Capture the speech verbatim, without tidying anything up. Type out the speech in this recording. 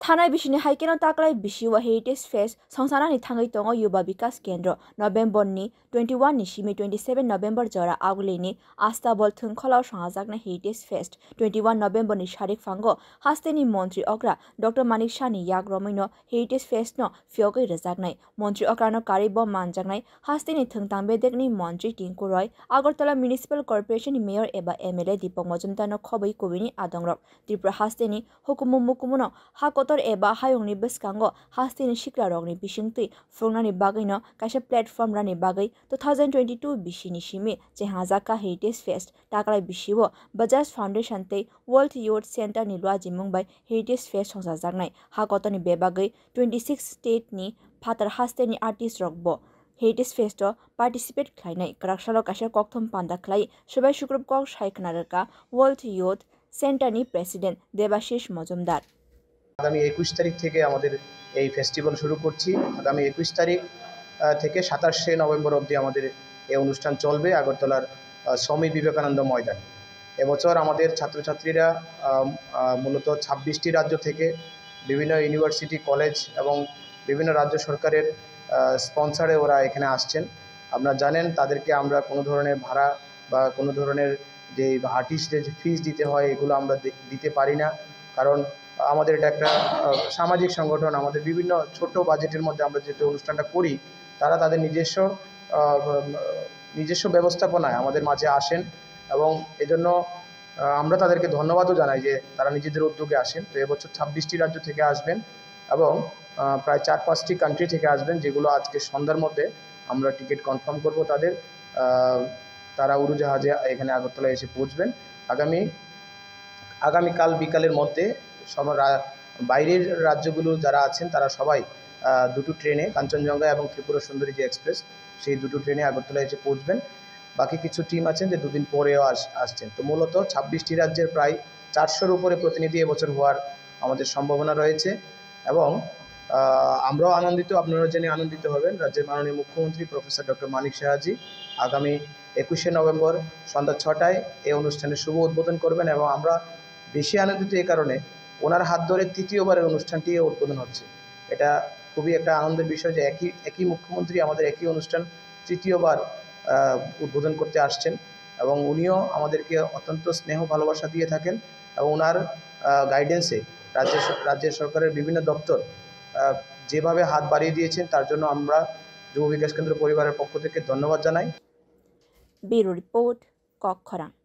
Thanai bisini hai kheno taklai bisio Heritage Fest songsanani thangwi tongo Yuba Bikas Kendro. November ni twenty one ni simi twenty seven November jora Agulini Astabol thwngkhwlao songchajaknai Heritage Fest twenty one November ni sarik phango hasteni montri okra Doctor Manik Sahni yak romwino Heritage Fest no phiyogwi rwjaknai. Montri okrano karwi bo manjaknai hasteni thwngtang bedekni montri Tinku Roy, Agartala Municipal Corporation ni Mayor eba M L A Deepak Majumdar no khobwi kubuni adongrok. Tripura hasteni hukumu mukumuno ha kotor eba hayungni bwskango hasteni sikrarokni bisingtwi phunuknani bagwino kaisa platform rani bagwi two thousand twenty two bisini simi chehajak kha Heritage Fest. Taklai bisio Bajaj Foundation tei World Youth Center ni luajimung bai Heritage Fest songchajaknai. Ha kotorni bebagwi twenty six state ni phatar hasteni artist rok bo Heritage Fest o participate khlainai. Kwraksalo kaisa kokthum panda khlai Subai Sukrup kok sai khna rwkha World Youth Center ni President Debashish Majumdar. আগামী একুশ তারিখ থেকে আমাদের এই ফেস্টিভ্যাল শুরু করছি। আগামী একুশ তারিখ, আহ, থেকে সাতাশে নভেম্বর অবধি আমাদের এই অনুষ্ঠান চলবে আগরতলার, আহ, স্বামী বিবেকানন্দ ময়দানে। এবছর আমাদের ছাত্রছাত্রীরা, আহ, আহ, মূলত ছাব্বিশটি রাজ্য থেকে বিভিন্ন ইউনিভার্সিটি, কলেজ এবং বিভিন্ন রাজ্য সরকারের, আহ, স্পন্সরে ওরা এখানে আসছেন। আপনারা জানেন, তাদেরকে আমরা কোনো ধরনের ভাড়া বা কোনো ধরনের যে আর্টিস্টদের যে ফিস দিতে হয়, এগুলো আমরা দি-, দিতে পারি না। কারণ আমাদের এটা একটা, আহ, সামাজিক সংগঠন, আমাদের বিভিন্ন ছোট বাজেটের মধ্যে আমরা যেহেতু অনুষ্ঠানটা করি, তারা তাদের নিজস্ব, আহ, নিজস্ব ব্যবস্থাপনায় আমাদের মাঝে আসেন এবং এজন্য, আহ, আমরা তাদেরকে ধন্যবাদও জানাই যে তারা নিজেদের উদ্যোগে আসেন। তো এবছর ছাব্বিশটি রাজ্য থেকে আসবেন এবং, আহ, প্রায় চার পাঁচটি কান্ট্রি থেকে আসবেন, যেগুলো আজকে সন্ধ্যার মধ্যে আমরা টিকিট কনফার্ম করব তাদের। আহ, তারা উড়োজাহাজে এখানে আগরতলায় এসে পৌঁছবেন। আগামী, আগামীকাল বিকালের মধ্যে সব রা-, বাইরের রাজ্যগুলো যারা আছেন তারা সবাই, আহ, দুটো ট্রেনে, কাঞ্চনজঙ্ঘা এবং ত্রিপুরা সুন্দরী যে এক্সপ্রেস, সেই দুটো ট্রেনে আগরতলায় এসে পৌঁছবেন। বাকি কিছু টিম আছেন যে দুদিন পরেও আস-, আসছেন। তো মূলত ছাব্বিশটি রাজ্যের প্রায় চারশোর উপরে প্রতিনিধি এবছর হওয়ার আমাদের সম্ভাবনা রয়েছে এবং, আহ, আমরাও আনন্দিত, আপনারা জেনে আনন্দিত হবেন। রাজ্যের মাননীয় মুখ্যমন্ত্রী প্রফেসর ডক্টর মানিক সাহাজি আগামী একুশে নভেম্বর সন্ধ্যা ছটায় এই অনুষ্ঠানের শুভ উদ্বোধন করবেন এবং আমরা বেশি আনন্দিত এই কারণে, ওনার হাত ধরে তৃতীয়বারের অনুষ্ঠানটি উদ্বোধন হচ্ছে। এটা খুবই একটা আনন্দের বিষয় যে একই, একই মুখ্যমন্ত্রী আমাদের একই অনুষ্ঠান তৃতীয়বার, আহ, উদ্বোধন করতে আসছেন এবং উনিও আমাদেরকে অত্যন্ত স্নেহ ভালোবাসা দিয়ে থাকেন এবং ওনার, আহ, গাইডেন্সে রাজ্য স-, রাজ্যের সরকারের বিভিন্ন দপ্তর, আহ, যেভাবে হাত বাড়িয়ে দিয়েছেন তার জন্য আমরা যুব বিকাশ কেন্দ্র পরিবারের পক্ষ থেকে ধন্যবাদ জানাই। Bureau Report, Kokkhorang.